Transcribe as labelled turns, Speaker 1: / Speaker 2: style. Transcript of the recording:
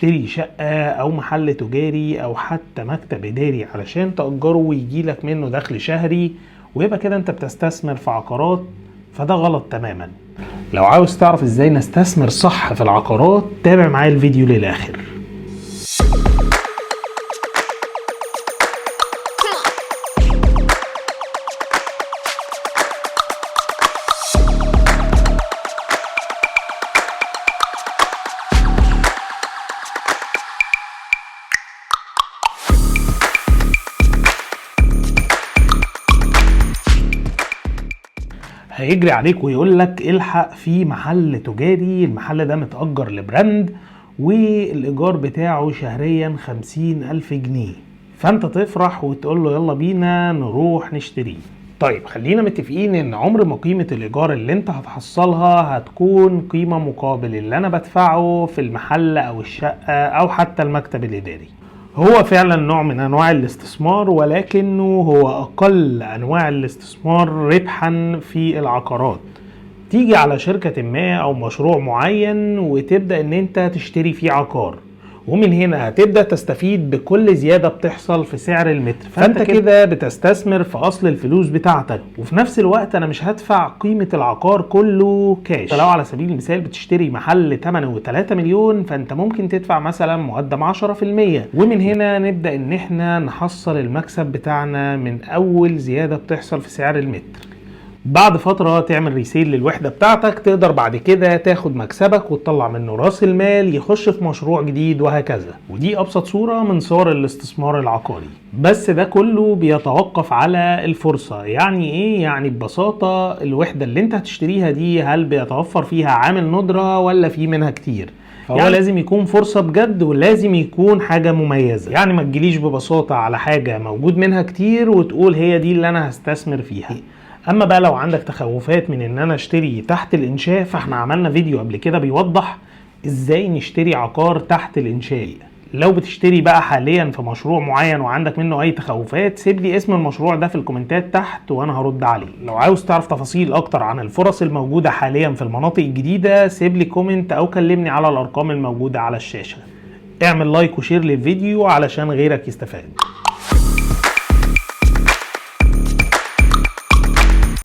Speaker 1: تشتري شقة أو محل تجاري أو حتى مكتب إداري علشان تأجره ويجيلك منه دخل شهري، ويبقى كده أنت بتستثمر في عقارات، فده غلط تماما. لو عاوز تعرف إزاي نستثمر صح في العقارات تابع معايا الفيديو للآخر. هيجري عليك ويقول لك الحق في محل تجاري، المحل ده متأجر ل brand والإيجار بتاعه شهريا 50,000 جنيه، فأنت تفرح وتقول له يلا بينا نروح نشتريه. طيب خلينا متفقين ان عمر ما قيمة الإيجار اللي انت هتحصلها هتكون قيمة مقابل اللي انا بدفعه في المحل او الشقة او حتى المكتب الإداري. هو فعلا نوع من انواع الاستثمار، ولكنه هو اقل انواع الاستثمار ربحا في العقارات. تيجي على شركة ما او مشروع معين وتبدأ ان انت تشتري فيه عقار، ومن هنا هتبدأ تستفيد بكل زيادة بتحصل في سعر المتر، فانت كده بتستثمر في اصل الفلوس بتاعتك، وفي نفس الوقت انا مش هدفع قيمة العقار كله كاش. لو على سبيل المثال بتشتري محل ثمنه 3 مليون، فانت ممكن تدفع مثلا مقدم 10%، ومن هنا نبدأ ان احنا نحصل المكسب بتاعنا من اول زيادة بتحصل في سعر المتر. بعد فترة تعمل resale للوحدة بتاعتك، تقدر بعد كده تاخد مكسبك وتطلع منه راس المال يخش في مشروع جديد وهكذا. ودي أبسط صورة من صور الاستثمار العقاري. بس ده كله بيتوقف على الفرصة. يعني إيه؟ يعني ببساطة الوحدة اللي انت هتشتريها دي هل بيتوفر فيها عامل ندرة ولا في منها كتير؟ فهو يعني لازم يكون فرصة بجد، ولازم يكون حاجة مميزة. يعني ما تجيليش ببساطة على حاجة موجود منها كتير وتقول هي دي اللي أنا هستثمر فيها. اما بقى لو عندك تخوفات من ان انا اشتري تحت الانشاء، فاحنا عملنا فيديو قبل كده بيوضح ازاي نشتري عقار تحت الانشاء. لو بتشتري بقى حاليا في مشروع معين وعندك منه اي تخوفات، سيب لي اسم المشروع ده في الكومنتات تحت وانا هرد عليه. لو عاوز تعرف تفاصيل اكتر عن الفرص الموجودة حاليا في المناطق الجديدة، سيب لي comment او كلمني على الارقام الموجودة على الشاشة. اعمل like و share للفيديو علشان غيرك يستفاد.